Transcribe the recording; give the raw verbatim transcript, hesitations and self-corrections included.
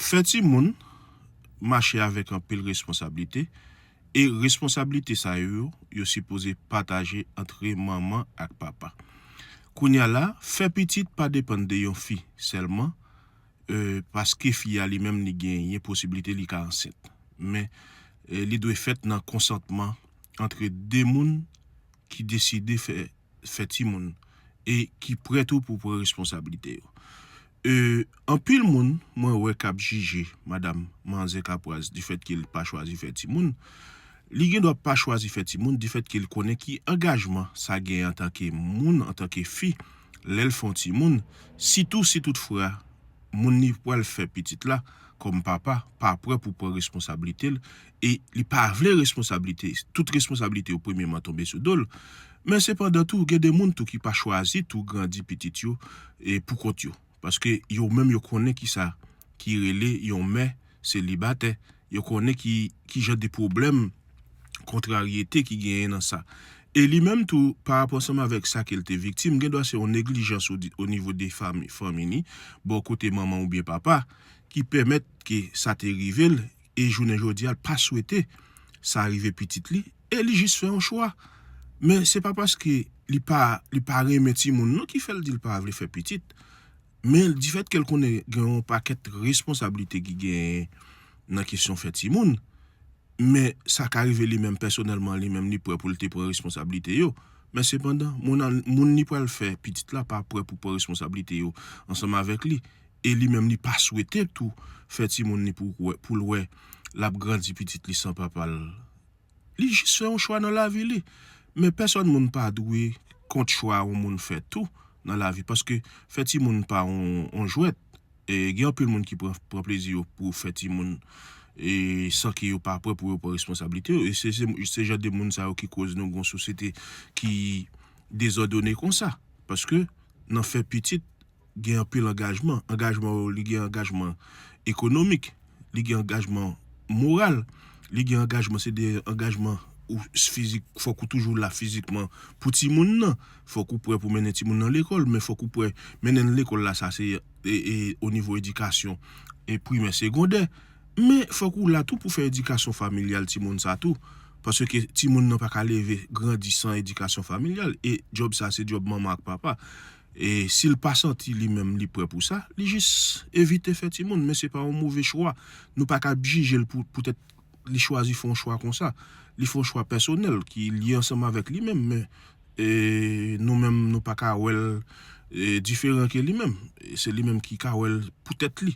Fè timoun mache avèk anpil responsablite, e responsablite sa yo, yo sipoze pataje antre manman ak papa. Kounye a la, fè pitit pa depann de yon fi sèlman, e, paske fi a li menm li genyen posiblite li ka ansent. Men, e, li dwe fèt nan konsantman antre de moun ki deside fè, fè timoun e ki prè tou pou pran responsablite yo. E, anpil moun, mwen wè, k ap jije madanm Manzè Kapwaz difèt ke l pa chwazi fè timoun. Li gen dwa pa chwazi fè timoun difèt ke l konnen ki angajman sa gen antanke moun, antanke fi, lè l fè yon timoun, sitou si toutfwa moun li pral fè pitit la kòm papa pa prè pou pran responsablite l, e li pa vle responsablite, tout responsablite yo premyèman tonbe sou do l. Men sepandan tou, gen de moun tou ki pa chwazi tou grandi pitit yo e pou kont yo. Paske yo menm yo konnen ki sa ki rele yon mè selibatè. Yo konnen ki, ki jan de pwoblèm, kontraryete ki genyen nan sa. E li menm tou, pa rapò ansanm avèk sa ke l te viktim, gen dwa se yon neglijans o, o nivo de fanmi, fanmi ni, bò kote manman oubyen papa, ki pèmèt ke sa te rive l, e jounen jodi a, l pa swete sa rive pitit li, e li jis fè yon chwa. Men se pa paske li pa, li pa renmen timoun non ki fè l di l pa vle fè pitit. Men difèt ke l konnen gen yon pakèt responsablite ki genyen nan kesyon fè timoun, men sa ka rive li menm pèsonèlman, li menm li prè pou l te pran responsablite yo. Men sepandan, moun, an- moun li pral fè pitit la pa prè pou pran responsablite yo ansanm avèk li. E li menm li pa swete tou fè timoun li pou, pou l wè l ap grandi pitit li san papa l. Li jis fè yon chwa nan lavi li. Men pèsòn moun pa dwe kont chwa yon moun fè tou nan lavi, paske fè timoun pa yon, yon jwèt. E gen anpil moun ki pran, pran plezi yo pou fè timoun e san ke yo pa prè pou yo pran responsablite yo. E se, se, se jan de moun sa yo ki koz nou gen yon sosyete ki dezòdone konsa. Paske nan fè pitit, gen anpil angajman. Angajman yo, li gen angajman ekonomik, li gen angajman moral, li gen angajman, se de angajman ou fizik, fòk ou toujou la fizikman pou timoun nan. Fòk ou prè pou mennen timoun nan lekòl, men fòk ou prè mennen l lekòl la, sa se e, e, o nivo edikasyon e primè, segondè. Men fòk ou la tou pou fè edikasyon familyal timoun sa tou. Paske timoun nan pa ka leve, grandi san edikasyon familyal. E djòb sa, se djòb manman ak papa. E si l pa santi li menm li prè pou sa, li jis evite fè timoun. Men se pa yon move chwa. Nou pa ka jije l pou, poutèt li chwazi fè yon chwa konsa. Li fè yon chwa pèsonèl ki lye ansanm avèk li menm. Men e, nou menm, nou pa ka wè l e, diferan ke li menm. E se li menm ki ka wè l pou tèt li.